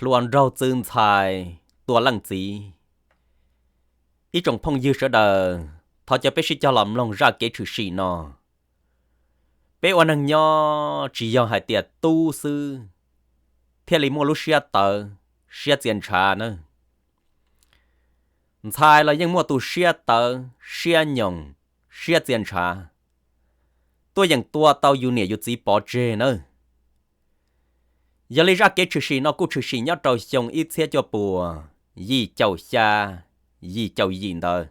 Hluas nraug txwv ntxhais tua leej txiv. Ib tsoom phooj ywg sawv daws, thov caw peb sib cog los mloog zaj kev tshwm sim no. Peb ua neeg nyob tsis yog hais tias tub xwb thiaj li muaj lub siab tawv, siab txia ntshav na. Ntxhais los yeej muaj tus siab tawv, siab nyoos, siab txia ntshav, tuaj yeem tua tau yus niam yus txiv pov tseg na. Yog li zaj kev tshwm sim no kuj tshwm sim nyob rau xyoo ib txhiab cuaj puas yim caum xya, yim caum yim ntawd,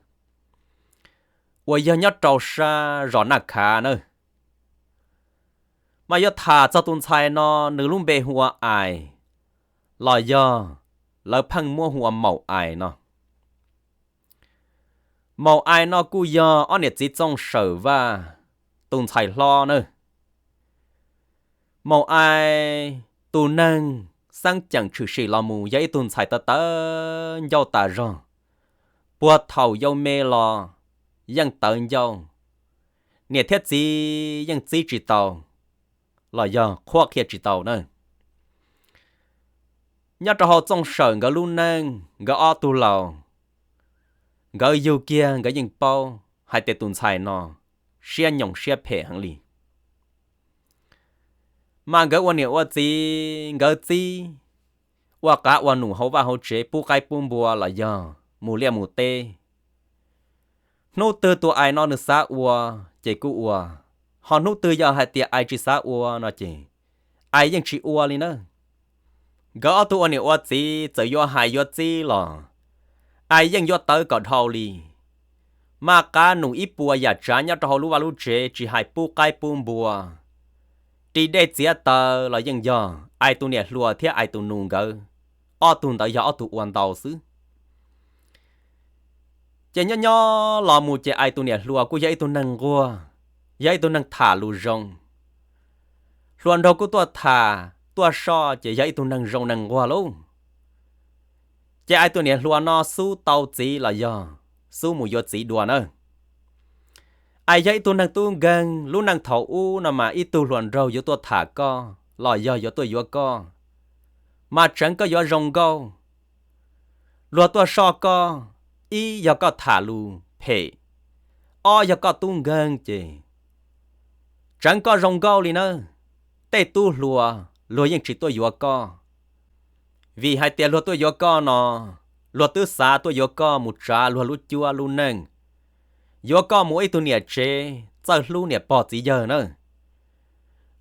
uas yog nyob rau sab zos Naj Khav na. Mas yuav tham txog tus ntxhais no, nws lub npe hu ua Ais, los yog lawv pheej muab hu ua Maum Ais no. Maum Ais no kuj yog ob niam txiv Txooj Sawm Vaj tus ntxhais hlob na. Maum Ais tus neeg xeeb ceem tshwm sim los mus yog ib tug ntxhais tawv tawv ncauj tas zog, puag thaum yau me los yeej tawv ncauj, niam thiab txiv yeej txib tsis tau, los yog qhuab qhia tsis tau na. Nyob rau hauv Txooj Sawm nkawd lub neej, nkawd ob tug laus, nkawd yug kiag nkawd yeej paub hais tias tus ntxhais no siab nyoos siab phem heev li. Mas nkawd ua niam ua txiv, nkawd txib ua qav ua num hauv vaj hauv tsev, pub qaib pub npua los yog mus liaj mus teb. Hnub twg tus Ais no nws xav ua ces kuj ua, ho hnub twg yog hais tias Ais tsis xav ua no ces Ais yeej tsis ua li na. Nkawd ob tug ua niam ua txiv txawm yuav hais yuav txib los Ais yeej yuav tawv kom dhau li. Maj qab num ib puas yam tsav nyob rau hauv lub vaj lub tsev, tsis hais pub qaib pub npua, ris dej txiav taws los yeej yog Ais tus niam hluas thiab Ais tus nus nkawd, ob tug ntawd yog ob tug ua ntau xwb. Ces nyob nyob los mus ces Ais tus niam hluas kuj yog ib tug neeg nquag, yog ib tug neeg tham lus zoo. Hluas nraug kuj tuaj tham tuaj soj ces yog ib tug neeg zoo neeg nquag lauj. Ces Ais tus niam hluas no xub tau txiv los yog xub mus yuav txiv dua na. Ais yog ib tug neeg tub nkeeg, lub neej thaum ub no mas ib tug hluas nraug yuav tuaj tham koj los yog yuav tuaj yuav koj, mas tseev koj yuav zoo nkauj. Luag tuaj soj koj, ib yog koj tham lus phem, ob yog koj tub nkeeg ces tseev koj zoo nkauj li na. Tej tub hluas luag yeej tsis tuaj yuav koj, vim hais tias luag tuaj yuav koj no, luag twb xav tuaj yuav koj mus tsav luag lub cuab lub neej, yuav koj mus ua ib tug niam tsev txawj hlub niam pog txiv yawg na.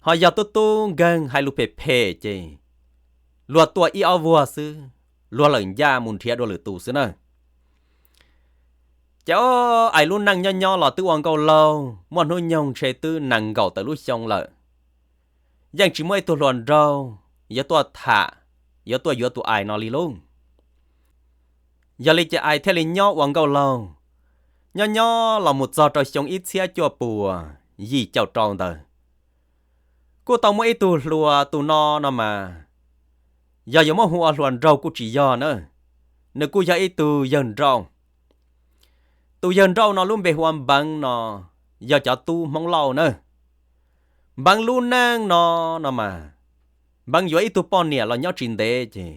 Ho yog tub tub nkeeg hais lus phem phem ces luag tuaj ib ob vuag xwb, luag lawm ncaj mus nrhiav dua lwm tus xwb na. Ces Ais lub neej nyob nyob los twb ua nkauj laug, muaj hnub nyoog ntshe twb nees nkaum tawm lub xyoo lawm, yeej tsis muaj ib tug hluas nraug yuav tuaj tham, yuav tuaj yuav tus Ais no li lauj. Yog li ces Ais thiaj li nyob ua nkauj laug, nyob nyob los mus txog rau xyoo ib txhiab cuaj puas yim caum rau ntawd, kuj tau muaj ib tug hluas, tus no no mas yog yuav muab hu ua hluas nraug kuj tsis yog na, nws kuj yog ib tug yawg nrauj. Tus yawg nrauj no lub npe hu ua Npeev no, yog cov tub Hmoob Lauj na. Npeev lub neej no no mas, Npeev yuav ib tug poj niam los nyob tsis ntev ces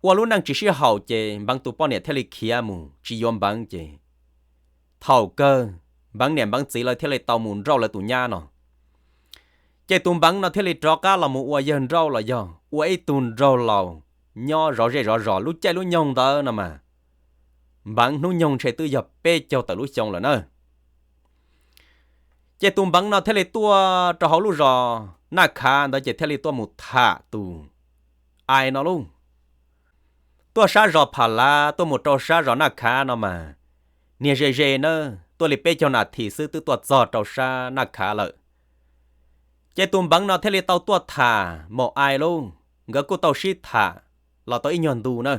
ua lub neej tsis sib haum ces Npeev tus poj niam thiaj li khiav mus tsis yuav Npeev ces thaum kawg Npeev niam Npeev txiv lawv thiaj li tau mus nrauj lawv tus nyab no. Ces tus Npeev no thiaj li rov qab los mus ua yawg nrauj los yog ua ib tug nraug laus nyob zov zej zov zos. Lub caij lub nyoog ntawd no mas Npeev hnub nyoog ntshe twb yog peb caug tawm lub xyoo lawm na. Ces tus Npeev no thiaj li tuaj rau hauv lub zos Naj Khav ntawd ces thiaj li tuaj mus tham tus Ais no lauj. Tuaj sab zos Pham Lav tuaj mus rau sab zos Naj Khav no mas niag ze ze na, tuaj li peb caug nas this xwb twb tuaj txog rau sab Naj Khav lawm. Ces tus Npeev no thiaj li tau tuaj tham Maum Ais lauj, nkawd kuj tau sib tham los tau ib nyuag ntu na.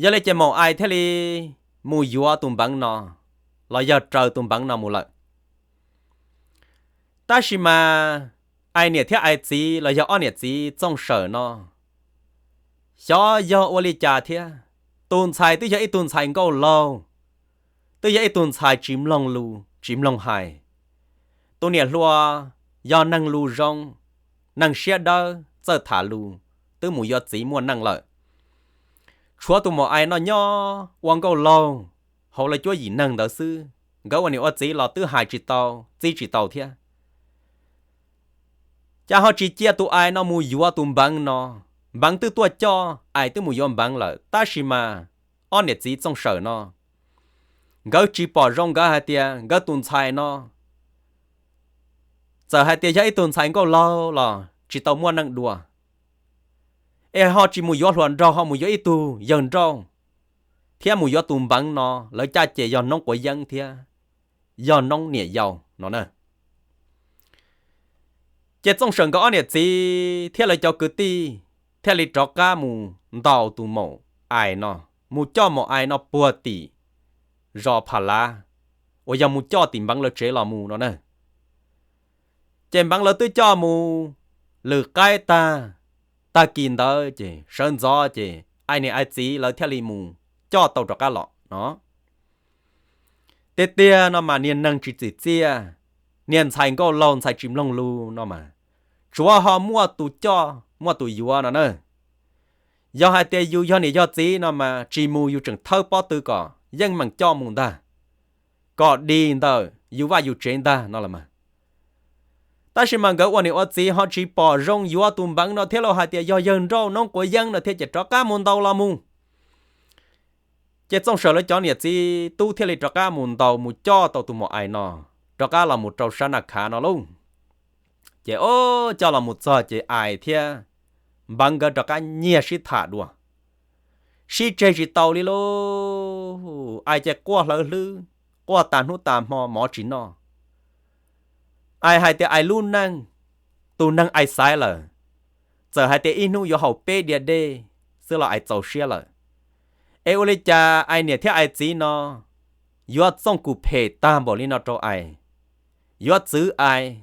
Yog li ces Maum Ais thiaj li mus yuav tus Npeev no, los yog raws tus Npeev no mus lawm. Tab sis mas Ais niam thiab Ais txiv los yog ob niam txiv Txooj Sawm no, xyov yog ua li cas thiab, tus ntxhais twb yog ib tug ntxhais nkauj laug, twb yog ib tug ntxhais tsis mloog lus tsis mloog hais. Tus niam hluas yog neeg lus zoo, neeg siab dawb, txawj tham lus, twb mus yuav txiv muaj neej lawm. Tshuav tus maum Ais no nyob ua nkauj laug hauv lawv cuab yim neeg ntawd xwb, nkawd ua niam ua txiv los twb hais tsis tau, txib tsis tau thiab. Cas ho tsis cia tus Ais no mus yuav tus Npeev no? Npeev twb tuaj coj, Ais twb mus yuav Npeev lawm, tab sis mas ob niam txiv Txooj Sawm no nkawd tsis pom zoo, nkawd hais tias nkawd tus ntxhais no txawm hais tias yog ib tug ntxhais nkauj laug los tsis tau muaj neej dua, es ho tsis mus yuav hluas nraug, ho mus yuav ib tug yawg nrauj, thiab mus yuav tus Npeev no, lawv caj ces yog noob quav yeeb thiab yog noob niam yau no na. Ces Txooj Sawm nkawd ob niam txiv thiab lawv cov kwv tij thiaj li rov qab mus ntaus tus maum Ais no, mus coj maum Ais no puag tim zos Pham Lav, uas yog mus coj tim Npeev lawv tsev los mus no na. Ces Npeev lawv twb coj mus lwm qaib tag, tag kis ntawd ces sawv ntxov ces Ais niam Ais txiv lawv thiaj li mus coj tau rov qab los no. Tiag tiag no mas niag neeg tsis txim txiaj, niag ntxhais nkauj laug ntxhais tsis mloog lus no mas, tsuav ho muaj tus coj muaj tus yuav no na. Yog hais tias yus yog niam yog txiv no mas tsis mus yus tseem thawb pob tw kom yeej meem coj mus ntag, kom dim ntawm yus vaj yus tsev ntag no los mas. Tab sis mas nkawd ua niam ua txiv ho tsis pom zoo yuav tus Npeev no thiab, los hais tias yog yawg nrauj noob quav yeeb no thiab, ces rov qab mus ntaus los mus. Ces Txooj Sawm lawv cov niam txiv tub thiaj li rov qab mus ntaus mus coj tau tus maum Ais no rov qab los mus rau sab Naj Khav no lauj. Ces o, coj los mus txog ces Ais thiab Npeev nkawd rov qab nyiag sib tham dua, sib tseg tsis tau li lauj. Ais ces quaj hlawv hlwb, quaj tas hnub tas hmo mov tsis noj. Ais hais tias Ais lub neej, tus neeg Ais xaiv lawm, txawm hais tias ib hnub yuav haus peb diav dej xwb los Ais txaus siab lawm. Es ua li cas Ais niam thiab Ais txiv no yuav txooj kum phem tag npaum li no rau Ais, yuav txwv Ais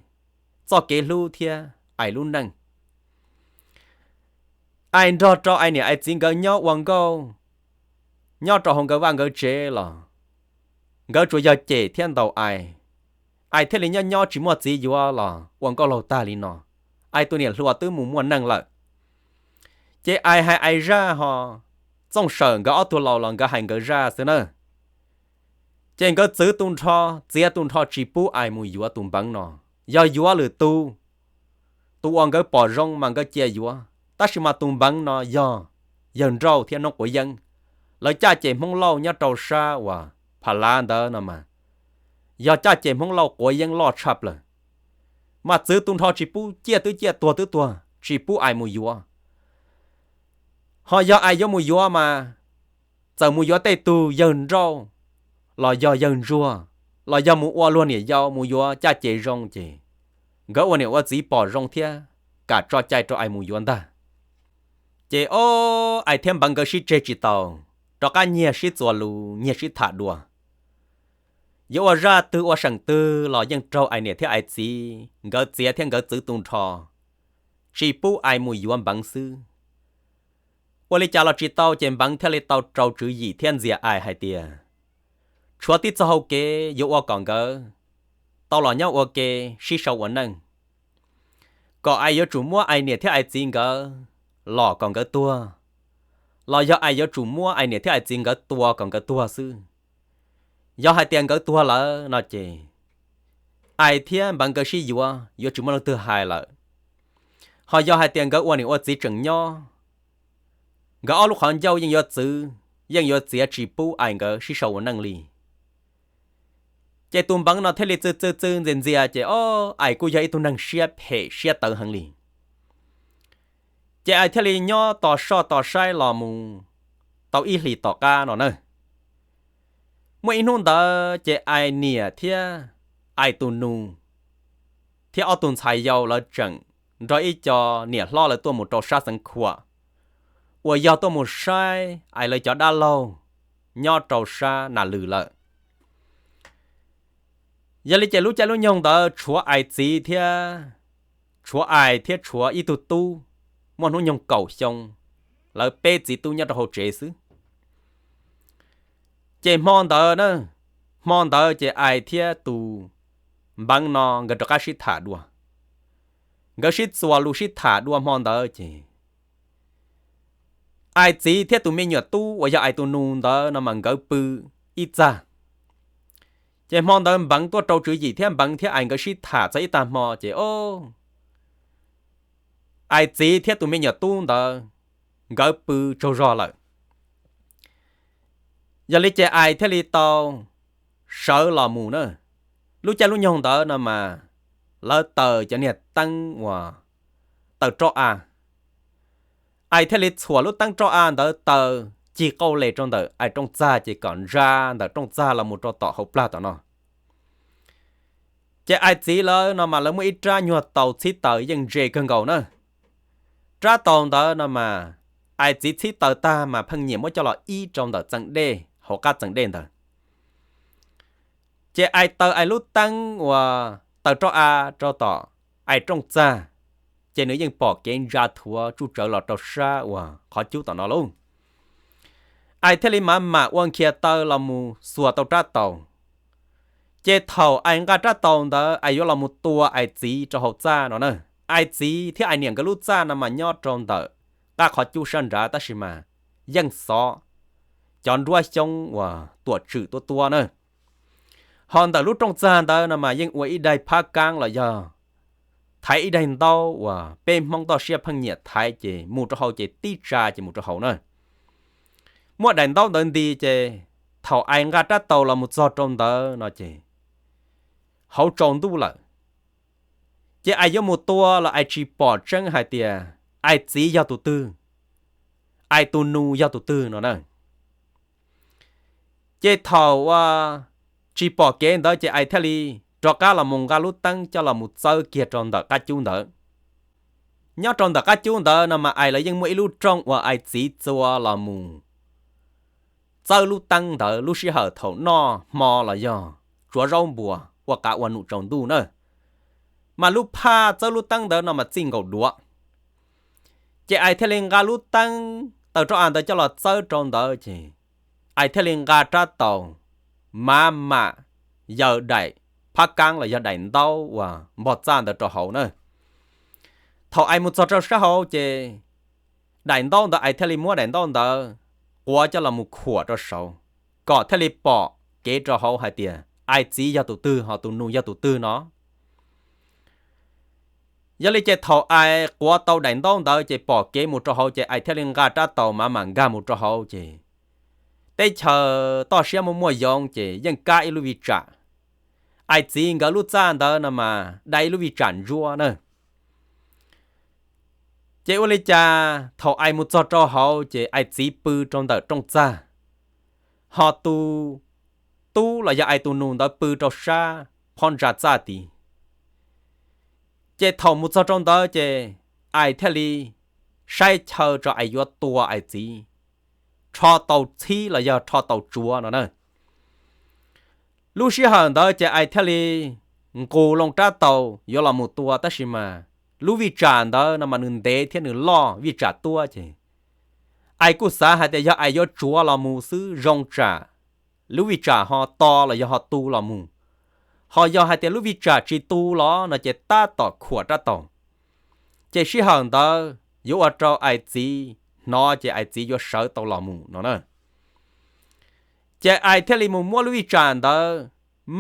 txoj kev hlub thiab Ais lub neej. Ais nrog rau Ais niam Ais txiv nkawd nyob ua nkauj nyob rau hauv nkawd vaj nkawd tsev los nkawd tsuas yog cem thiab ntaus Ais. Ais thiaj li nyob nyob tsis muaj txiv yuav los ua nkauj laug tag li no. Ais tus niam hluas twb mus muaj neej lawm. Ces Ais hais Ais zaj ho Txooj Sawm nkawd ob tug laus los nkawd hais nkawd zaj xwb na. Ces nkawd txwv tu nrho, txiav tu nrho tsis pub Ais mus yuav tus Npeev no. Yog yuav lwm tus, tus uas nkawd pom zoo mas nkawd cia yuav, tab sis mas tus Npeev no yog yawg nrauj thiab noob quav yeeb, lawv caj ces Hmoob Lauj nyob rau sab uas Pham Lav ntawd no mas yog caj ces Hmoob Lauj quav yeeb loj tshaj plaws, mas txwv tu nrho tsis pub, ciaj twb ciaj, tuag twb tuag, tsis pub Ais mus yuav. Ho yog Ais yuav mus yuav mas txawm mus yuav tej tug yawg nrauj los yog yawg ntsuag, los yog mus ua luag niam yau mus yuav caj ces zoo ces nkawd ua niam ua txiv pom zoo thiab kam tso cai rau Ais mus yuav ntag. Ces o, Ais thiab Npeev nkawd sib tseg tsis tau, rov qab nyiag sib txuas lus nyiag sib tham dua. Yuav ua zaj twg ua seem twg los yeej raug Ais niam thiab Ais txiv nkawd txiav thiab nkawd txwv tu nrho, tsis pub Ais mus yuav Npeev xwb. Ua li cas los tsis tau ces Npeev thiaj li tau rau tswv yim thiab ntxias Ais hais tias tshuav tib txoj hau kev yuav ua kom nkawd tau los nyob ua ke sib sau ua neej, kom Ais yuav tsum muab Ais niam thiab Ais txiv nkawd lom kom nkawd tuag, los yog Ais yuav tsum muab Ais niam thiab Ais txiv nkawd tua kom nkawd tuag xwb. Yog hais tias nkawd tuag lawm no ces Ais thiab Npeev nkawd sib yuav yuav tsis muaj leej twg hais lawm. Ho yog hais tias nkawd ua niam ua txiv tseem nyob, nkawd ob lub qhov ncauj yeej yuav txwv, yeej yuav txiav tsis pub Ais nkawd sib sau ua neej li. Ces tus Npeev no thiaj li txwv txwv txwv ntxias ntxias ces o, Ais kuj yog ib tug neeg siab phem siab tawv heev li. Ces Ais thiaj li nyob tos soj tos saib los mus tau ib hlis tom qab no na. Muaj ib hnub ntawd ces Ais niam thiab Ais tus nus thiab ob tug ntxhais yau lawv tseem nrog ib co niam hlob lawv tuaj mus rau sab Xeev Khuam, uas yog tuaj mus saib Ais lawv cov dab laug nyob rau sab Nas Lwm lawm. Yog li ces lub caij lub nyoog ntawd tshuav Ais txiv thiab, tshuav Ais thiab tshuav ib tug tub muaj hnub nyoog kaum xyoo, lawv peb txiv tub nyob rau hauv tsev xwb. Ces hmo ntawd na, hmo ntawd ces Ais thiab tus Npeev no nkawd rov qab sib tham dua. nkawd sib txuas lus sib tham dua hmo ntawd ces Ais txiv thiab tus me nyuam tub uas yog Ais tus nus ntawd no mas nkawd pw ib txaj. Ces hmo ntawd Npeev tuaj rau tswv yim thiab Npeev thiab Ais nkawd sib tham txog ib tag hmo ces o, Ais txiv thiab tus me nyuam tub ntawd nkawd pw tsaug zog lawm. Yog li ces Ais thiaj li tau sawv los mus na. Lub caij lub nyoog ntawd no mas lawv taws cov niag teeb uas taws roj av. Ais thiaj li txhuam lub teeb roj av ntawd taws cig qauj les rau ntawm Ais rooj txag ces kom ntsa ntawm rooj txag los mus rau tom hauv plag tom no. Ces Ais txiv lawv no mas lawv muaj ib rab nyuag taus txhib taws yeej ntse kawg nkaus na. Rab taus ntawd no mas Ais txiv txhib taws tag mas pheej nyiam muab coj los ib rau ntawm txeem dej hauv qab txeem dej ntawd. Ces Ais taws Ais lub teeb uas taws roj av rau tom Ais rooj txag, ces nws yeej pom kev ntsa thuav tsuj tsawv los rau sab uas qhov cub tom no lauj. Ais thiaj li mam mam ua nkhias taw los mus xuas tau rab taus. Ces thaum Ais nqa rab taus ntawd Ais yuav los mus tua Ais txiv rau hauv txaj no na. Ais txiv thiab Ais niam nkawd lub txaj no mas nyob rau ntawm qab qhov cub sab nrad tab sis mas yeej xov cov nruab xyoob uas tuam tswm tuab tuab na. Ho ntawm lub rooj txag ntawd no mas yeej ua ib daig phab kaab los yog thaiv ib daig ntaub uas peb Hmoob toj siab pheej nyiam thaiv ces mus rau hauv ces tib tsa ces mus rau hauv na. Muab daim ntaub ntawd nti ces thaum Ais nqa rab taus los mus txog rau ntawd no ces hauv tsaus ntuj lawm. Ces Ais yuav mus tua los Ais tsis pom tseeb hais tias Ais txiv yog tus twg, Ais tus nus yog tus twg no na. Ces thaum uas tsis pom kev ntawd ces Ais thiaj li rov qab los mus nqa lub teeb coj los mus txawb kiag rau ntawm qab cub ntawd. Nyob rau ntawm qab cub ntawd no mas Ais lawv yeej muaj ib lub rooj uas Ais txiv txua los mus txawb lub teeb ntawd lub sij hawm thaum noj hmo los yog tsuav zaub npuas ua qav ua num tsaus ntuj na. Mas lub phaj txawb lub teeb ntawd no mas txij nkaus duav. Ces Ais thiaj li nqa lub teeb taws roj av ntawd coj los txawb rau ntawd ces Ais thiaj li nqa rab taus mam mam yaws daim phab kaab los yog daim ntaub uas npog txaj ntawd rau hauv na. Thaum Ais mus txog rau sab hauv ces daim ntaub ntawd Ais thiaj li muab daim ntaub ntawd quav coj los mus khuam rau saud, kom thiaj li pom kev rau hauv hais tias Ais txiv yog tus twg ho tus nus yog tus twg no. Yog li ces thaum Ais quav tau daim ntaub ntawd ces pom kev mus rau hauv ces Ais thiaj li nqa rab taus mam mam nkag mus rau hauv ces teb chaws toj siab muaj muaj yoov ces yeej kab ib lub vij tsam. Ais txiv nkawd lub txaj ntawd no mas dai ib lub vij tsam ntsuab na. Ces ua li cas thaum Ais mus txog rau hauv ces Ais txiv pw rau ntawm rooj txag, ho tus tub los yog Ais tus nus ntawd pw rau sab phab ntsa txaj tid. Ces thaum mus txog rau ntawd ces Ais thiaj li saib chaw rau Ais yuav tua Ais txiv, rho taus txhib los yog rho taus tsuav no na. Lub sij hawm ntawd ces Ais thiaj li nqus loo rab taus yuav los mus tua tab sis mas lub vij tsam ntawd no mas nws ntev thiab nws loj vij tsam tuab ces Ais kuj xav hais tias yog Ais yuav tsuav los mus xwb zoo tsam lub vij tsam ho to los yog ho tu los mus. Ho yog hais tias lub vij tsam tsis tu los no ces tab tom khuam rab taus, ces sij hawm ntawd yuav ua rau Ais txiv hnov ces Ais txiv yuav sawv tau los mus no na. Ces Ais thiaj li mus muab lub vij tsam ntawd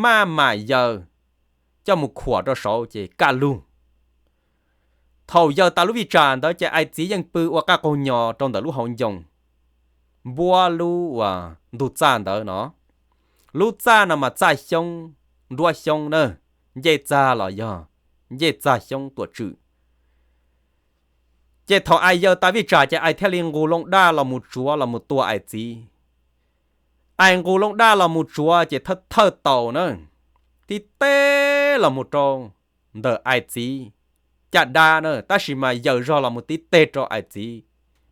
maj mam yaws coj mus khuam rau saud ces kaj lug. Thaum yaws tas lub vij tsam ntawd ces Ais txiv yeej pw ua qaj qaug nyos rau ntawm lub hauv ncoo, npuab lub uas ntug txaj ntawd no. Lub txaj no mas txaj xyoob, nruab xyoob na, ncej txag los yog ncej txag xyoob tuam tswm. Ces thaum Ais yaws tas vij tsam ces Ais thiaj li nqus loo daj los mus tsuav los mus tua Ais txiv. Ais nqus loo daj los mus tsuav ces thawj thawj taus na, tib teg los mus rau ntawm Ais txiv caj dab na, tab sis mas yaws zog los mus tib teg rau Ais txiv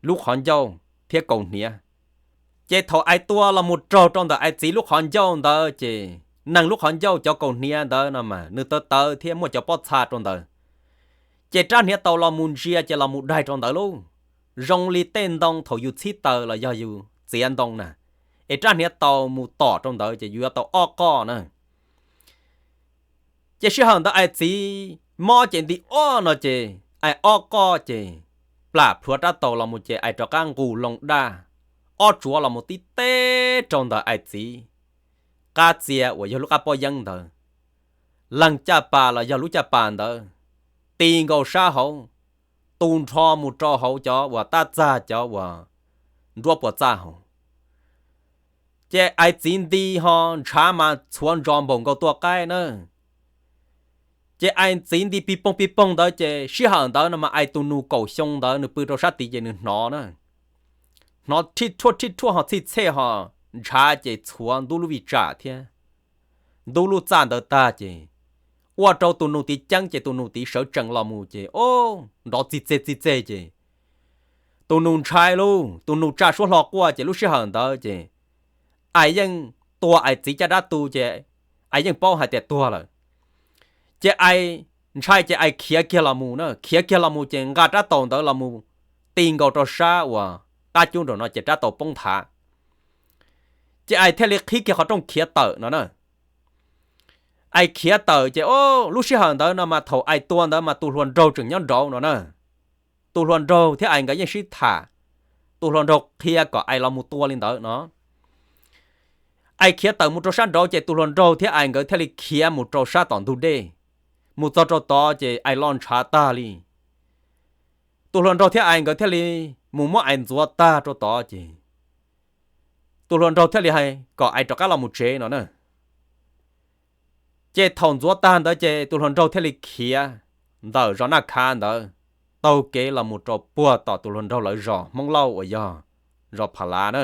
lub qhov ncauj thiab kaus hniav. Ces thaum Ais tua los mus raug rau ntawm Ais txiv lub qhov ncauj ntawd ces neeg lub qhov ncauj cov kaus hniav ntawd no mas nws tawv tawv thiab muaj cov pob txha rau ntawd. Ces rab hniav taus los mus ntsia ces los mus daig rau ntawd lauj, zoo li tej ntoo thaum yus txhib taws los yog yus txiav ntoo na, es rab hniav taus mus tom rau ntawd ces yus yuav tau ob qoj na. Ces sij hawm ntawd Ais txiv mob ces nti ob no ces Ais ob qoj ces plam plhuav rab taus los mus ces Ais rov qab nqus loo daj ob tsuav los mus tib teb rau ntawm Ais txiv qab txia uas yog lub qab pob yeeb ntawd, leeg caj pas los yog lub caj pas ntawd, ti nkaus sab hauv, tu nrho mus rau hauv cov uas tab txag cov uas nruab puas txaj hauv. Ces Ais txiv nti ho ntshav mas txhuav ntsos npaum nkaus tua qaib na. Ces Ais txiv nti pig poog pig poog ntawd ces sij hawm ntawd no mas Ais tus nus kaum xyoo ntawd nws pw rau sab tid ces nws hnov na, hnov rhij rhuaj rhij rhuaj ho txhij txhej ho ntshav ces txhuav ntub lub vij tsam thiab ntub lub txaj ntawd tag ces ua rau tus nus tid ceeb ces tus nus tid sawv tsees los mus ces o, nrov txij txej txij txej ces tus nus ntshai lauj, tus nus tsa suab hlo quaj ces lub sij hawm ntawd ces Ais yeej tua Ais txiv caj dab tu ces Ais yeej paub hais tias tuag lawm. Ces Ais ntshai ces Ais khiav kiag los mus na, khiav kiag los mus ces nqa rab taus ntawd los mus ti nkaus rau sab uas qab cub nraum no ces rab taus poob nthav. Ces Ais thiaj li qhib kiag qhov rooj khiav tawm no na. Ais khiav tawm ces o, lub sij hawm ntawd no mas thaum Ais tua ntawd mas tus hluas nraug tseem nyob nraud no na. Tus hluas nraug thiab Ais nkawd yeej sib tham, tus hluas nraug qhia kom Ais los mus tua li ntawd no. Ais khiav tawm mus rau sab nraud ces tus hluas nraug thiab Ais nkawd thiaj li khiav mus rau sab tom ntug dej. Mus txog rau tod ces Ais lo ntshav tag li. Tus hluas nraug thiab Ais nkawd thiaj li mus muab Ais ntxuav tag rau tod ces tus hluas nraug thiaj li hais kom Ais rov qab los mus tsev no na. Ces thaum ntxuav tag ntawd ces tus hluas nraug thiaj li khiav ntawm zos Naj Khav ntawd taug kev los mus rau puag tom tus hluas nraug lawv zos Hmoob Lauj uas yog zos Pha Lav na.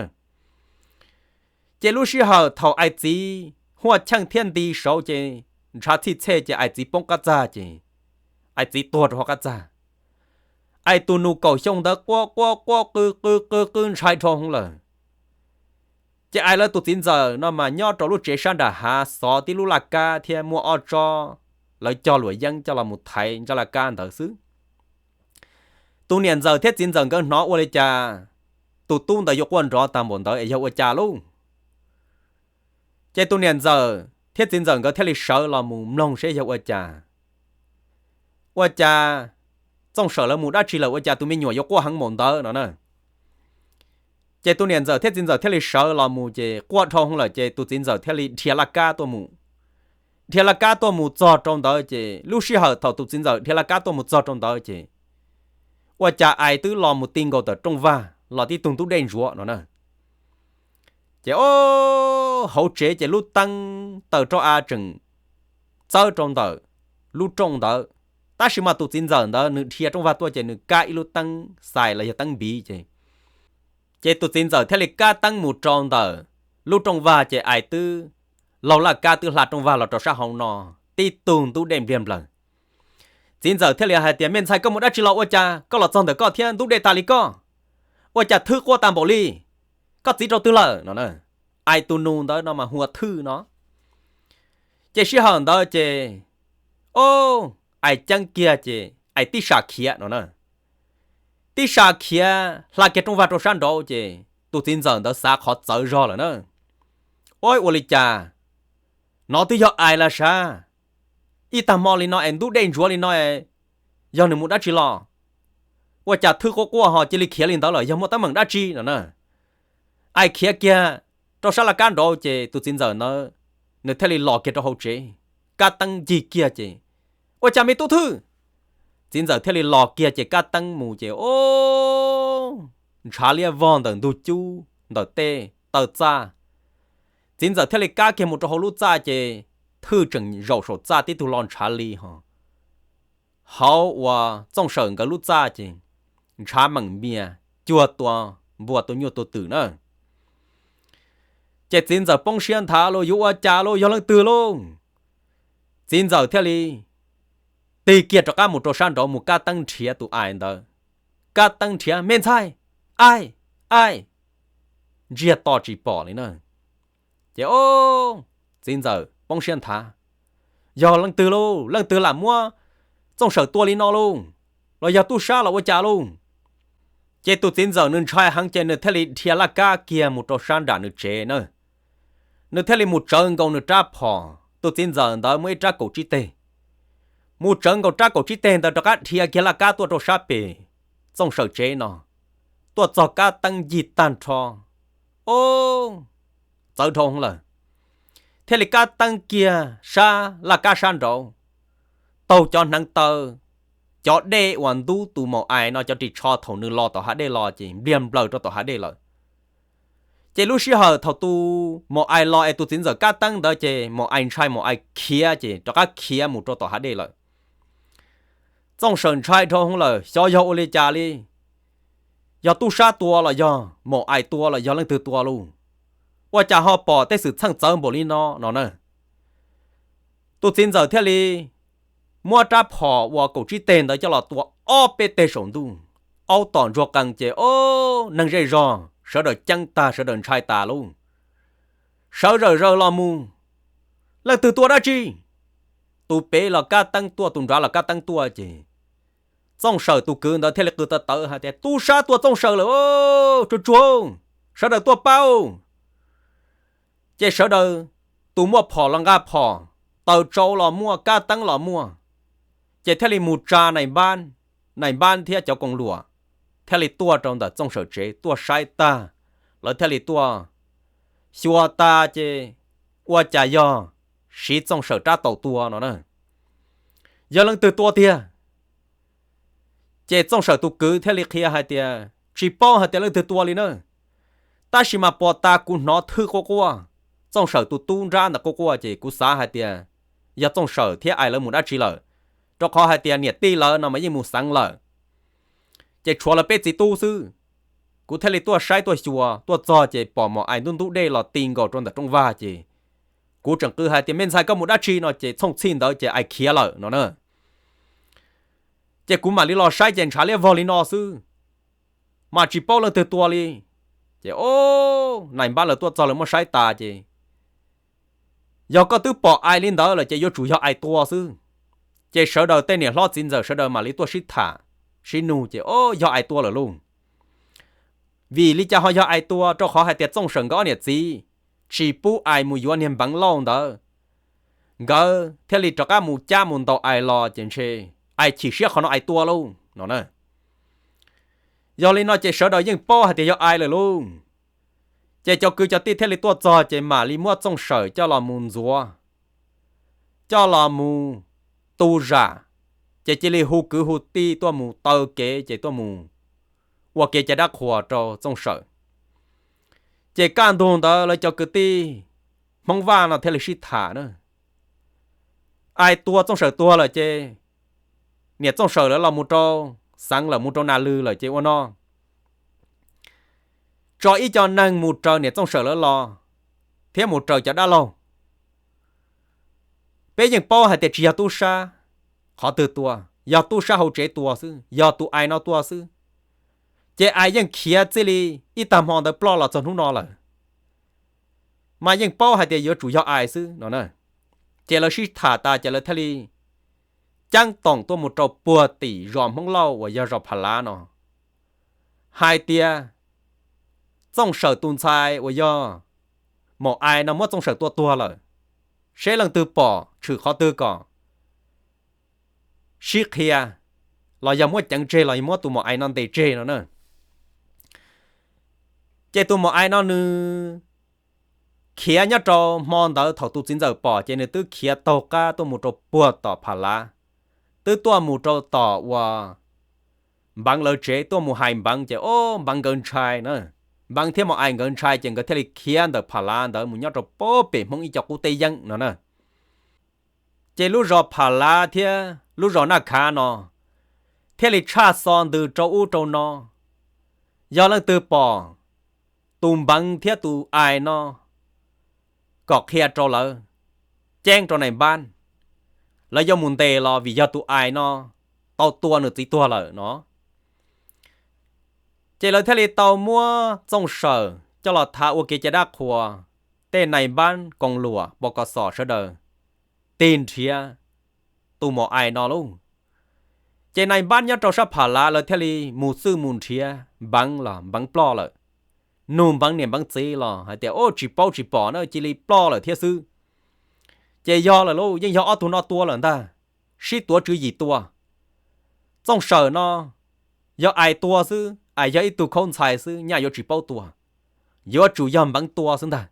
Ces lub sij hawm thaum Ais txiv huaj cheej thiab nti saud ces ntshav txhij txhej ces Ais txiv poob qab txag ces Ais txiv tuag rau hauv qab txag. Ais tus nus kaum xyoo ntawd quaj quaj quaj qw qw qw qw ntshai dhau hwv lawm. Ces Ais lawv tus txiv ntxawm no mas nyob rau lub tsev sab nram hav xov tib lub laj kab thiab muaj ob tsob lawv cog luam yeeb coj los mus thaiv ntsab laj kab ntawd xwb. Tus niam ntxawm thiab txiv ntxawm nkawd hnov ua li cas tus tub ntawd yuav quaj nrov tag npaum ntawd es yog ua cas lauj? Ces tus niam ntxawm thiab txiv ntxawm nkawd thiaj li sawv los mus mloog seb yog ua cas. Ua cas Txooj Sawm lawv mus dab tsi lawm ua cas tus me nyuam yuav quaj heev npaum ntawd no na? Ces tus niam ntxawm thiab txiv ntxawm thiaj li sawv los mus ces quaj dhau hwv lawm ces tus txiv ntxawm thiaj li dhia laj kab tuaj mus. Dhia laj kab tuaj mus txog rau ntawd ces lub sij hawm thaum tus txiv ntxawm dhia laj kab tuaj mus txog rau ntawd ces ua cas Ais twb los mus ti nkaus tom rooj vag los tib tug ntub dej ntsuav no na. Ces o, hauv tsev ces lub teeb taws rau av tseem txawb rau ntawm lub rooj ntawd, tab sis mas tus txiv ntxawm ntawd nws dhia rooj vag tuaj ces nws kab ib lub teeb xais los yog teeb npiv ces, ces tus txiv ntxawm thiaj li kab teeb mus rau ntawm lub rooj vag ces Ais twb laug laj kab twb hla rooj vag los rau sab hauv no, tib tug ntub dej npliag nplaws. Txiv ntxawm thiaj li hais tias, me ntxhais, koj mus dab tsi los ua cas koj los txog ntawm koj thiab ntub dej tas li koj? Ua cas thwb quaj tas npaum li? Koj txiv rau twg lawm no? Ais tus nus ntawd no mas hu ua Thwj no. Ces sij hawm ntawd ces, o, Ais ceeb kiag ces Ais tib sam khiav no na. Tib sam khiav hla kiag rooj vag rau sab nraud ces tus txiv ntxawm ntawd xav qhov txawv zog lawm na. O, ua li cas, no twb yog Ais los sav, ib tag hmo li no es ntub dej ntsuav li no es yog nws mus dab tsi los? Ua cas Thwj quaj quaj ho cia li khiav li ntawd lawm, yog muaj teeb meem dab tsi no na? Ais khiav kiag rau sab laj kab nraud ces tus txiv ntxawm ntawd nws thiaj li los kiag rau hauv tsev, kab teeb ncig kiag ces, ua cas me tub Thwj? Txiv ntxawm thiaj li los kiag ces kab teeb mus ces, o, ntshav liab vog ntawm ntug cub ntawm tej taw txaj. Txiv ntxawm thiaj li kab kiag mus rau hauv lub txaj ces Thwj tseem zaum saum txaj tib tug lo ntshav li ho. Hauv uas Txooj Sawm nkawd lub txaj ces ntshav meem mias cuag tua npua tua nyuj tua twm na. Ces txiv ntxawm poob siab nthav lauj, yuav ua cas lauj, yog leej twg lauj? Txiv ntxawm thiaj li tig kiag rov qab mus rau sab nraud mus kab teeb nrhiav tus Ais ntawd. Kab teeb nrhiav, me ntxhais, Ais, Ais, ntsiag to tsis pom li na. Ces, o, txiv ntxawm poob siab nthav, yog leej twg lauj, leej twg lam muab Txooj Sawm tua li no lauj? Los yog tub sab los ua cas lauj? Ces tus txiv ntxawm nws ntshai heev ces nws thiaj li dhia laj kab kiag mus rau sab nram nws tsev na. Nws thiaj li mus tsawv nkaus nws rab phom, tus txiv ntxawm ntawd muaj ib rab kaum tsib teg. mus tsawv nkaus rab kaum tsib teg ntawd rov qab dhia kiag laj kab tuaj rau sab pem Txooj Sawm tsev no, tuaj txog kab teeb ncig tag nrho, o, txawv dhau lawm, thiaj li kab teeb kiag sab laj kab sab nraud, taug cov hneev taw, cov dej uas ntub tus maum ais no cov ris tsho thaum nws los tom hav dej los ces npliag nplaws rau tom hav dej lawm. Ces lub sij hawm thaum tus maum ais los es tus txiv ntxawm kab teeb ntawd ces maum ais ntshai maum ais khiav ces rov qab khiav mus rau tom hav dej lawm. Txooj Sawm ntshai dhau hwv lawm, xyov yog ua li cas li, yog tub sab tua los yog maum ais tua los yog leej twg tua lauj, ua cas ho pom tej xwm txheej txawv npaum li no no na. Tus txiv ntxawm thiaj li muab rab phom uas kaum tsib teg ntawd coj los tua ob peb teg saum ntuj, aub tom ntsuag qees ces o, neeg zej zog sawv daws ceeb tag sawv daws ntshai tas lauj. Sawv zawm zaws los mus, leej twg tua dab tsi? Tus pem los kab teeb tuaj, tus nrad los kab teeb tuaj ces Txooj Sawm tus kwv ntawd thiaj li qw tawv tawv hais tias, tub sab tua Txooj Sawm lawm, tsuag tsuag, sawv daws tuaj pab. Ces sawv daws, tus muaj phom los nqa phom, taws tsau los muaj, kab teeb los muaj, ces thiaj li mus tsa nais npab, nais npab thiab cov koom luam thiaj li tuaj rau ntawm Txooj Sawm tsev tuaj saib tag, lawv thiaj li tuaj xyuas tas ces ua cas yog siv Txooj Sawm rab taus tua no na, yog leej twg tua tiag? Ces Txooj Sawm tus kwv thiaj li qhia hais tias, tsis paub hais tias leej twg tua li na, tab sis mas pom tas kuv hnov thwj quaj quaj, Txooj Sawm tus tub nrab ntawd quaj quaj ces kuv xav hais tias yog Txooj Sawm thiab Ais lawv mus dab tsi lawm, rau qhov hais tias niam tij lawv no mas yeej mus xeev lawm, ces tshuav lawv peb txiv tub xwb. Kuv thiaj li tuaj saib tuaj xyuas, tuaj txog ces pom Maum Ais ntub ntub dej los ti nkaus rau ntawm rooj vag ces kuv tseem qw hais tias, me ntxhais, koj mus dab tsi no? Ces txhooj txhij ntawd ces Ais khiav lawm no na. Ces kuv mam li los saib ces ntshav liab vog li no xwb, mas tsis paub leej twg tua li. Ces o, nais npab lawv tuaj txog lawv muab saib tas ces, yog koj twb pom Ais li ntawd lawm ces yuav tsum yog Ais tua xwb. Ces sawv daws tej niam hlob txiv ntxawm sawv daws mam li tuaj sib tham sib nug ces o, yog Ais tua lawm lauj. Vim li cas ho yog Ais tua? Rau qhov hais tias Txooj Sawm nkawd ob niam txiv tsis pub Ais mus yuav niag Npeev Lauj ntawd, nkawd thiaj li rov qab mus cab mus ntaus Ais los ces ntshe Ais chim siab qhov no Ais tua lauj no na. Yog li no ces sawv daws yeej paub hais tias yog Ais lawm lauj. Ces cov kwv cov tij thiaj li tuaj txog ces mam li muab Txooj Sawm coj los mus ntxuav, coj los mus tu zam, ces cia li hu kwv hu tij tuaj mus taw kev ces tuaj mus ua kev cai dab qhuas rau Txooj Sawm. Ces kaj ntug ntawd lawv cov kwv tij Hmoob Vaj no thiaj li sib tham na, Ais tua Txooj Sawm tuag lawm ces niam Txooj Sawm lawv los mus rau xeev lawm, mus rau Nas Lwm lawm ces ua no, tso ib co neeg mus raws niam Txooj Sawm lawv los thiab mus raws cov dab laug. Peb yeej paub hais tias tsis yog tub sab qhov twg tua, yog tub sab hauv tsev tua xwb, yog tus Ais no tua xwb. Ces Ais yeej khiav txij li ib tag hmo ntawd ploj los txog hnub no lawm, mas yeej paub hais tias yuav tsum yog Ais xwb no na. Ces lawv sib tham tas ces lawv thiaj li ceeb toom tuaj mus rau puag tim zos Hmoob Lauj uas yog zos Pham Lav no, hais tias Txooj Sawm tus ntxhais uas yog Maum Ais no muab Txooj Sawm tua tuag lawm, seb leej twg pom tshwm qhov twg kom sib qhia, los yog muab ceev tseg los yog muab tus Maum Ais no ntes tseg no na. Ces tus Maum Ais no nws khiav nyob rau hmo ntawd thaum tus txiv ntxawm pom ces nws twb khiav taug qab tuaj mus rau puag tom Pham Lav, twb tuaj mus rau tom uas Npeev lawv tsev tuaj mus hais Npeev ces o, Npeev nkawd ntshai na. Npeev thiab Maum Ais nkawd ntshai ces nkawd thiaj li khiav ntawm Pham Lav ntawd mus nyob rau puag pem Hmoob ib co qub teb yeeb no na. Ces lub zos Pham Lav thiab lub zos Naj Khav no thiaj li tshaj xo ntws rau ub rau no. Yog leej twg pom tus Npeev thiab tus Ais no kom qhia rau lawv, ceeb rau nais npab, lawv yuav mus ntes los vim yog tus Ais no tau tua nws txiv tuag lawm no. Ces lawv thiaj li tau muab Txooj Sawm coj los thav ua kev cai dab qhuas, tej nais npab koos luam pos kos xos sawv daws tig nrhiav tus Maum Ais no lauj. Ces nais npab nyob rau sab Pham Lav lawv thiaj li mus txwj mus nrhiav Npeev los Npeev ploj lawm. Nug Npeev niam Npeev txiv los hais tias, o, tsis paub tsis pom na, cia li ploj lawm thiab xwb. Ces yog lawm lauj, yeej yog ob tug no tua lawm ntag. sib tuav tswv yim tua. Txooj Sawm no yog Ais tua xwb, Ais yog ib tug khaub ntxhais xwb, nyaj yuav tsis paub tua, yuav tsum yog Npeev tua xwb ntag.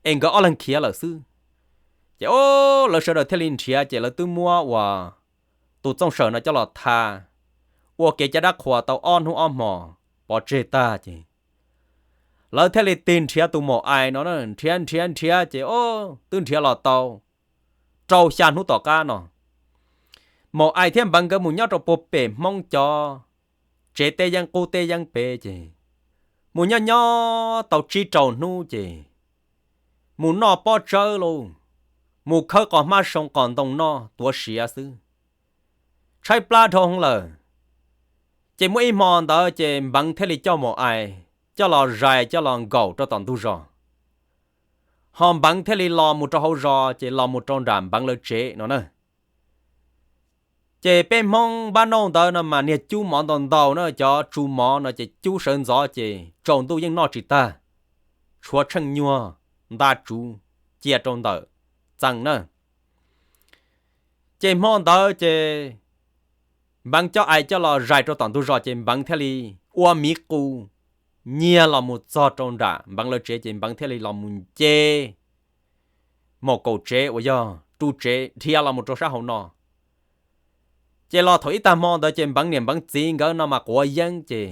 Es nkawd ob leeg khiav lawm xwb. Ces o, lawv sawv daws thiaj li nrhiav ces lawv twb muab uas tus Txooj Sawm no coj los tha, ua kev caj dab qhuas tau ob hnub ob hmos pov tseg tag ces lawv thiaj li tig nrhiav tus Maum Ais no na, nrhiav nrhiav nrhiav ces o, twb nrhiav los tau rau xya hnub tom qab no. Maum Ais thiab Npeev nkawd mus nyob rau puag pem Hmoob cov tsev teb yeeb qub teb yeeb pem ces mus nyob nyob tau tsib rau hnub ces mus noj pob tsawb lauj, mus khawb qos hmab soo qos ntoo noj tuav siav xwb, tshaib plab dhau hwv lawm. Ces muaj ib hmo ntawd ces Npeev thiaj li coj Maum Ais coj los zais coj los nkaum rau tom ntug zos, ho Npeev thiaj li los mus rau hauv zos ces los mus rau nram Npeev lawv tsev no na. Ces peb Hmoob npab nauj ntawd no mas niag cub mov ntau ntau na, cov tsu mov no ces cub sawv ntxov ces tsaus ntuj yeej noj tsis tag, tshuav tsheej nyuag nta tsuv cia rau ntawm txee na. Ces hmo ntawd ces Npeev coj Ais coj los zais rau tom ntug zos ces Npeev thiaj li ua miv qus nyiag los mus txog rau nram Npeev lawv tsev ces Npeev thiaj li los mus nce maum kaum tsev uas yog ru tsev dhia los mus rau sab hauv no. Ces los thaum ib tag hmo ntawd ces Npeev niam Npeev txiv nkawd no mas quav yeeb ces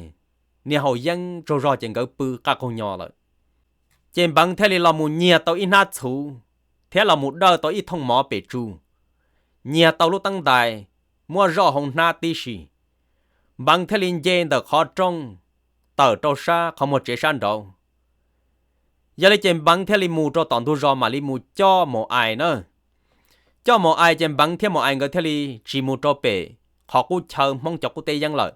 niag haus yeeb tsaug zog ces nkawd pw qaj qaug nyo lawm. Ces Npeev thiaj li los mus nyiag tau ib hnab txhuv thiab los mus dawj tau ib thooj mov pem tsu, nyiag tau lub teeb ntais, muab zoj hau hnab tib si. Npeev thiaj li nce ntawm qhov rooj tawm rau sab qhov muag tsev sab nraud. Yog li ces Npeev thiaj li mus rau tom ntug zos mam li mus coj Maum Ais na. Coj Maum Ais ces Npeev thiab Maum Ais nkawd thiaj li tsis mus rau pem qhov qub chaw Hmoob cov qub teb yeeb lawm.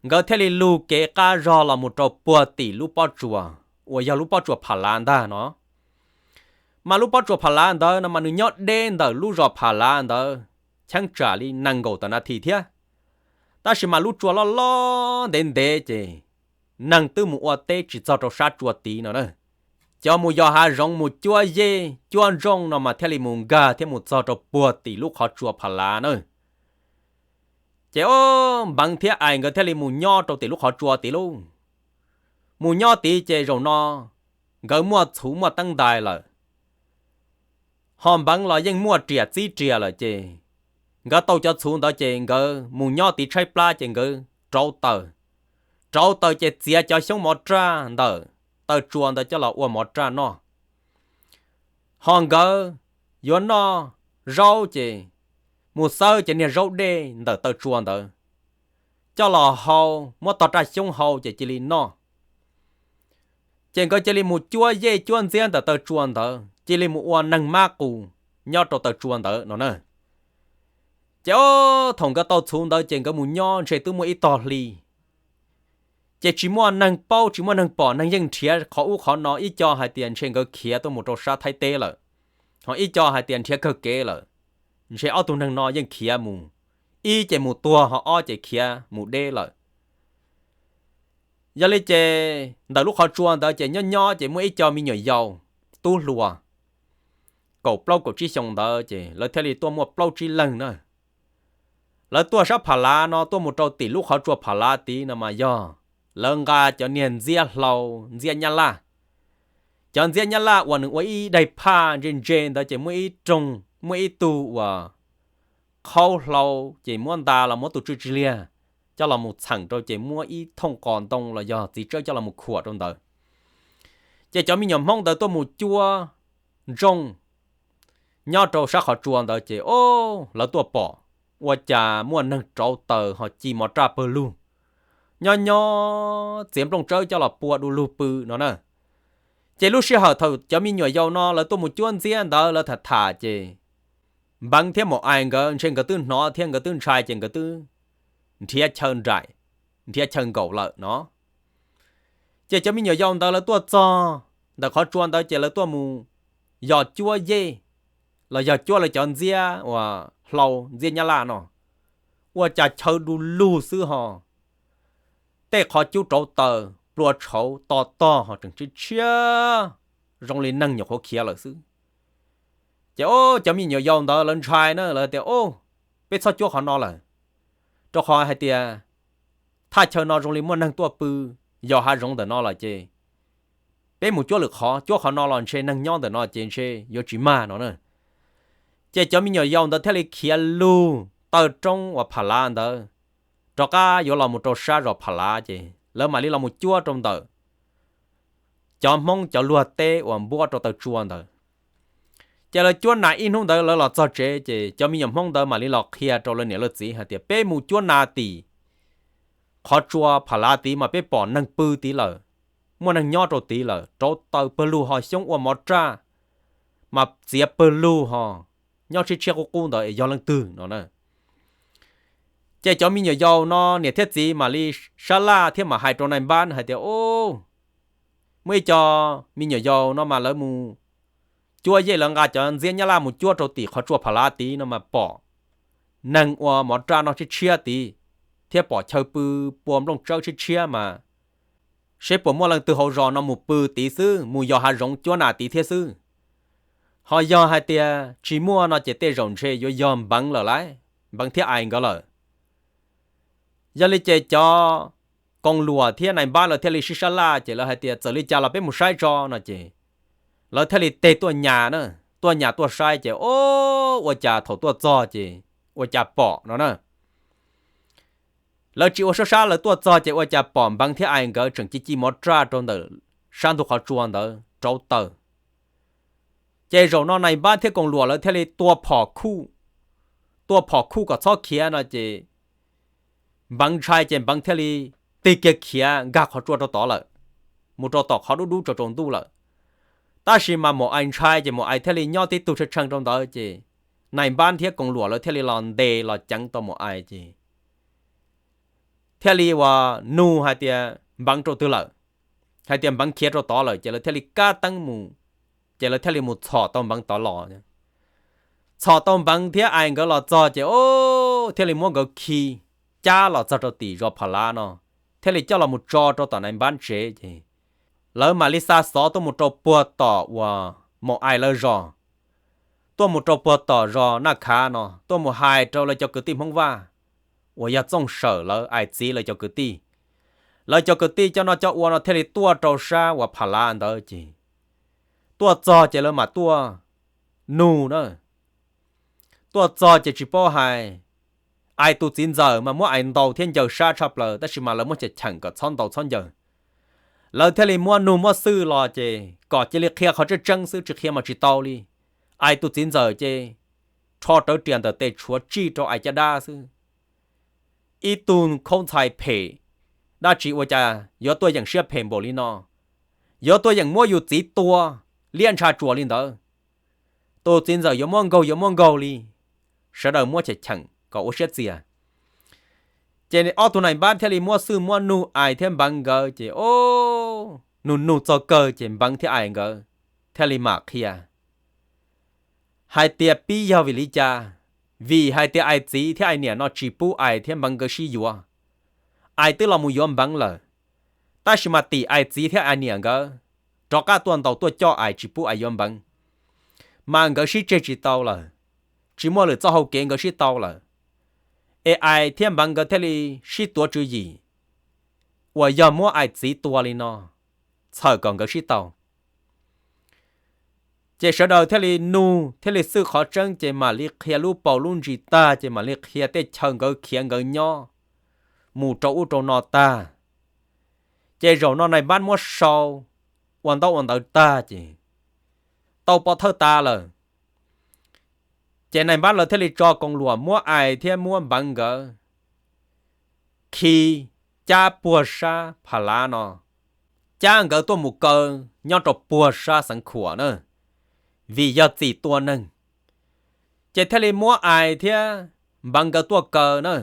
Nkawd thiaj li lug kev qab zog los mus rau puag tim lub pob tsuas uas yog lub pob tsuas Pham Lav ntag no. Mas lub pob tsuas Pham Lav ntawd no mas nws nyob deb ntawm lub zos Pham Lav ntawd cheeb tsam li nees nkaum tawm nas this thiab. Tab sis mas lub tsua loj loj ntev ntev ces neeg twb mus ua teb tsis txog rau sab tsua tid no na. Cov mus yos hav zoov mus cuab yej cuab ntsooj no mas thiaj li mus nkag thiab mus txog rau puag tim lub qhov tsua Pham Lav na. Ces o, Npeev thiab Ais nkawd thiaj li mus nyob rau tim lub qhov tsua tid lauj. Mus nyob tid ces zaum no nkawd muaj txhuv muaj teeb ntais lawm, ho Npeev los yeej muaj riam txib riam lawm ces nkawd tau cov txhuv ntawd ces nkawd mus nyob tid tshaib plab ces nkawd rauv taws. Rauv taws ces txiav cov xyoob mov raj ntawm taw tsua ntawd coj los ua mov raj noj. Ho nkawd yuav noj zaub ces mus xawb cov niag zaub dej ntawm taw tsua ntawd coj los hau, muab tog raj xyoob hau ces cia li noj. Ces nkawd cia li mus cuab yej cuab ntxiab ntawm taw tsua ntawd, cia li mus ua neeg mab qus nyob rau taw tsua ntawd no na. Ces o, thaum nkawd tau txhuv ntawd ces nkawd mus nyob ntshe twb muaj ib tog hli. Ces tsis muaj neeg paub tsis muaj neeg pom, neeg yeej nrhiav qhov ub qhov no, ib co hais tias ntshe nkawd khiav tuaj mus rau sab Thaib teb lawm, ho ib co hais tias nrhiav kawg kev lawm. Ntshe ob tug neeg no yeej khiav mus, ib ces mus tuag ho ob ces khiav mus deb lawm. Yog li ces ntawm lub qhov tsua ntawd ces nyob nyob ces muaj ib co me nyuam yaus tub hluas kaum plaub kaum tsib xyoo ntawd ces lawv thiaj li tuaj muaj plaub tsib leeg na. Lawv tuaj sab Pham Lav no tuaj mus rau tim lub qhov tsua Pham Lav tid no mas yog lawv nqa cov niag ntxiab hlau, ntxiab nyab laj. Cov ntxiab nyab laj uas nws ua ib daig phaj ntse ntse ntawd ces muaj ib roog, muaj ib tug uas qhaub hlau ces muab nta los muab tus tswj tsig liag coj los mus txheem rau ces muab ib thooj qos ntoo los yog txiv tsawb coj los mus khuam rau ntawd. Ces cov me nyuam Hmoob ntawd tuaj mus cuab ntsooj nyob rau sab qhov tsua ntawd ces o, lawv tuaj pom ua cas muaj neeg rauv taws ho ci mov raj pawg lug, nyob nyob txiav nplooj tsawb coj los pua du lug pw no na. Ces lub sij hawm thaum cov me nyuam yaus no lawv tuaj mus cuab ntxiab ntawd lawv tham tham ces Npeev thiab Maum Ais nkawd ntshe nkawd twb hnov thiab nkawd twb ntshai ces nkawd twb nrhiav chaw nraim, nrhiav chaw nkaum lawm no. Ces cov me nyuam yaus ntawd lawv tuaj txog ntawm qhov tsua ntawd ces lawv tuaj mus yos cuab yej los yog cuab lawv cov ntxiab uas hlau ntxiab nyab laj no, ua cas chaw du lug xwb ho tej qhov cub rauv taws plua tshauv to tog ho tseem tshiab tshiab zoo li neeg nyuam qhuav khiav lawm xwb. Ces o, cov me nyuam yaus ntawd lawv ntshai na, lawv tias o, peb txhob cuab qhov no lawm, rau qhov hais tias thaj chaw no zoo li muaj neeg tuaj pw yos hav zoov ntawm no lawm ces peb mus cuab lwm qhov, cuab qhov no los ntshe neeg nyob ntawm no ces ntshe yuav tsis mag no na. Ces cov me nyuam yaus ntawd thiaj li khiav lug taw roob uas Pham Lav ntawd, rov qab yuav los mus rau sab zos Pham Lav ces lawv mam li los mus cuab rau ntawm cov Hmoob cov luag teb uas npuab rau taw tsua ntawd. Ces lawv cuab nas ib hnub ntawd lawv los txog tsev ces cov me nyuam Hmoob ntawd mam li los qhia rau lawv niam lawv txiv hais tias peb mus cuab nas tim qhov tsua Pham Lav tid mas peb pom neeg pw tid lawm, muaj neeg nyob rau tid lawm, rauv taws pawg lug ho xyoob ua mov raj mas txiav pawg lug ho nyob tshiab tshiab qub qub ntawd es yog leej twg no na. Ces cov me nyuam yaus no niam thiab txiv mam li sab laj thiab mam hais rau nais npab hais tias o, muaj ib co me nyuam yaus no mas lawv mus cuab yej, lawv nqa cov ntxiab nyab laj mus cuab rau tim qhov tsua Pham Lav tid no mas pom neeg ua mov raj noj tshiab tshiab tid thiab pom chaw pw pua nplooj tsawb tshiab tshiab mas seb puas muaj leej twg hauv zos no mus pw tid xwb, mus yos hav zoov cuab nas tid thiab xwb. Ho yog hais tias tsis muaj no ces tej zaum ntshe yuav yog Npeev lawm lauj, Npeev thiab Ais nkawd lawm. Yog li ces cov koos luam thiab nais npab lawv thiaj li sib sab laj ces lawv hais tias txawm li cas los peb mus saib tso no ces lawv thiaj li tig tuaj nyas na, tuaj nyas tuaj saib ces o, ua cas thaum tuaj txog ces ua cas pom no na. Lawv tsis ua suab sab, lawv tuaj txog ces ua cas pom Npeev thiab Ais nkawd tseem ci ci mov raj rau ntawm sab ntug qhov tsua ntawd rauv taws. Ces zaum no nais npab thiab koos luam lawv thiaj li tua phom khuj, tua phom khuj kom txhob khiav no ces Npeev ntshai ces Npeev thiaj li tig kiag khiav nkag qhov tsua rau tod lawm, mus rau tom qhov dub dub tsaus tsaus ntuj lawm. Tab sis mas Maum Ais ntshai ces Maum Ais thiaj li nyob tib tug tshee tshee rau ntawd ces nais npab thiab koos luam lawv thiaj li los ntes los ceev tau Maum Ais ces thiaj li uas nug hais tias Npeev rau twg lawm, hais tias Npeev khiav rau tod lawm ces lawv thiaj li kab teeb mus, ces lawv thiaj li mus txhom tau Npeev tod los. Txhom tau Npeev thiab Ais nkawd los txog ces o, thiaj li muab nkawd khi cab los txog rau tim zos Pham Lav no, thiaj li coj los mus tso rau tom nais npab tsev ces lawv mam li xa xov tuaj mus rau puag tom uas Maum Ais lawv zos, tuaj mus rau puag tom zos Naj Khav no tuaj mus hais rau lawv cov kwv tij Hmoob Vaj uas yog Txooj Sawm lawv Ais txiv lawv cov kwv tij. Lawv cov kwv tij coj noj coj ua no thiaj li tuaj rau sab uas Pham Lav ntawd ces tuaj txog ces lawv mam tuaj nug na. Tuaj txog ces tsis paub hais, Ais tus txiv ntxawm mas muab Ais ntaus thiab ncaws sab tshaj plaws tab sis mas lawv muab cheem cheem kom txhob ntaus txhob ncaws. Lawv thiaj li muab nug muab xwj los ces kom cia li qhia qhov tseeb tseeb xwb, tsis qhia mas tsis tau li. Ais tus txiv ntxawm ces rho rawv riam ntawm tes tshuav tsij rau Ais caj dab xwb. Ib tug khaub ntxhais phem dab tsi ua cas yuav tuaj yeem siab phem npaum li no, yuav tuaj yeem muab yus txiv tua liab ntsha tsuas li ntawd. Tus txiv ntxawm yuav muab nkaug yuav muab nkaug li. Sawv daws muab cheem cheem kom ua siab txias. Ces ob tug nais npab thiaj li muab xwj muab nug Ais thiab Npeev nkawd ces o, nug nug txog kawg ces Npeev thiab Ais nkawd thiaj li mam qhia hais tias pib yog vim li cas. Vim hais tias Ais txiv thiab Ais niam no tsis pub Ais thiab Npeev nkawd sib yuav. Ais twb los mus yuav Npeev lawm, tab sis mas tim Ais txiv thiab Ais niam nkawd rov qab tuaj ntaus tuaj coj Ais tsis pub Ais yuav Npeev, mas nkawd sib tseg tsis tau lawm, tsis muaj lwm txoj hau kev nkawd sib tau lawm. Es Ais thiab Npeev nkawd thiaj li sib tuav tswv yim uas yog muab Ais txiv tua li no, txhawm kom nkawd sib tau. Ces sawv daws thiaj li nug thiaj li xwj qhov tseeb ces mam li qhia lub paus lub ntsis tag ces mam li qhia tej chaw nkawd khiav nkawd nyob mus rau ub rau no tag. Ces zaum no nais npab muab sau ua ntaub ua ntawv tag ces tau pov thawj tas lawm. Ces nais npab lawv thiaj li tso koos luam muab Ais thiab muab Npeev nkawd khi cab puag sab Pham Lav no, cab nkawd tuaj mus kaw nyob rau puag sab Xeev Khuam na, vim yog txim tua neeg. Ces thiaj li muab Ais thiab Npeev nkawd tuaj kaw na,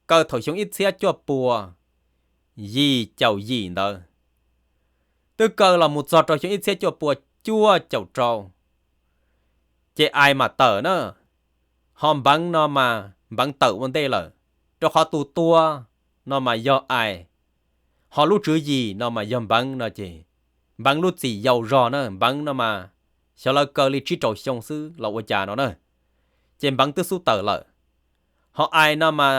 kaw thaum xyoo ib txhiab cuaj pua yim caum yim ntawd. Twb kaw los mus txog rau xyoo ib txhiab cuaj pua cuaj caum rau, ces Ais mam tawm na, ho Npeev no mas Npeev tawm ua ntej lawm, rau qhov tus tua no mas yog Ais, ho lub tswv yim no mas yog Npeev no ces Npeev lub txim yau zog na, Npeev no mas xyov lawv kaw li tsib rau xyoo xwb los ua cas no na. Ces npeev twb xub tawm lawm. Ho Ais no mas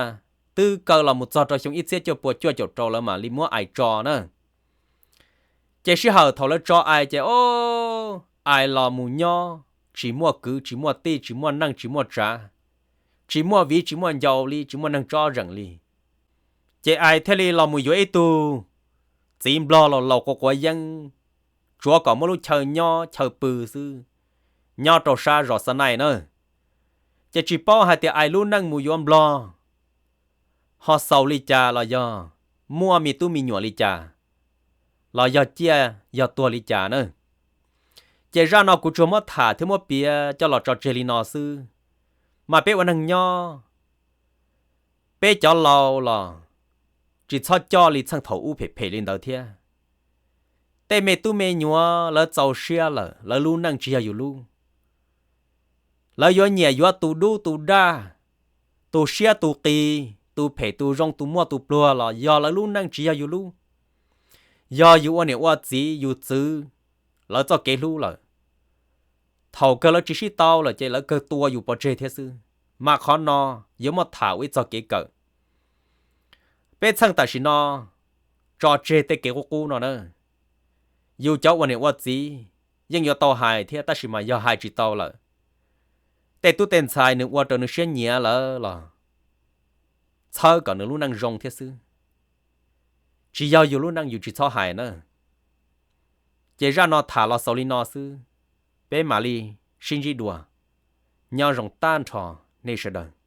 twb kaw los mus txog rau xyoo ib txhiab cuaj pua cuaj caum rau lawv mam li muab Ais tso na. Ces sij hawm thaum lawv tso Ais ces o, Ais los mus nyob tsis muaj kwv tsis muaj tij, tsis muaj neej tsis muaj tsav, tsis muaj viv tsis muaj ncaus li, tsis muaj neeg tsob zeem li. Ces Ais thiaj li los mus yuav ib tug txiv nplog laus laus quav quav yeeb, tsuav kom muaj lub chaw nyob chaw pw xwb, nyob rau sab zos Xa Nais na. Ces tsis paub hais tias Ais lub neej mus yuav nplog ho xaus li cas los yog muaj me tub me nyuam li cas, los yog ciaj yog tuag li cas na. Ces zaj no kuv tsuas muab tham thiab muab piav coj los tso tseg li no xwb. Mas peb ua neeg nyob, peb cov laus los tsis txhob coj li txheej thaum ub phem phem li ntawd thiab. Tej me tub me nyuam lawv txaus siab lawm, lawv lub neej tsis yog yus lub. Lawv yuav nyiam yuav tus dub tus daj, tus siab tus qis, tus phem tus zoo, tus muaj tus pluag los yog lawv lub neej tsis yog yus lub. Yog yus ua niam ua txiv yus txwv lawv txoj kev hlub lawm, thaum kawg lawv tsis sib tau lawm ces lawv kawg tua yus pov tseg thiab xwb. Mas qhov no yuav muaj tham ua ib txog kev kawm. Peb txheej tam sim no tso tseg tej kev qub qub no na. Yus cov ua niam ua txiv yeej yuav tau hais thiab, tab sis mas yog hais tsis tau lawm, tej tub tej ntxhais nws ua rau nws siab nyiav lawm los txhawb kom nws lub neej zoo thiab xwb. Tsis yog yus lub neej yus tsis txhob hais na. Ces zaj no tham los xaus li no xwb, peb mam li sib ntsib dua. Nyob zoo tag nrho nej sawv daws.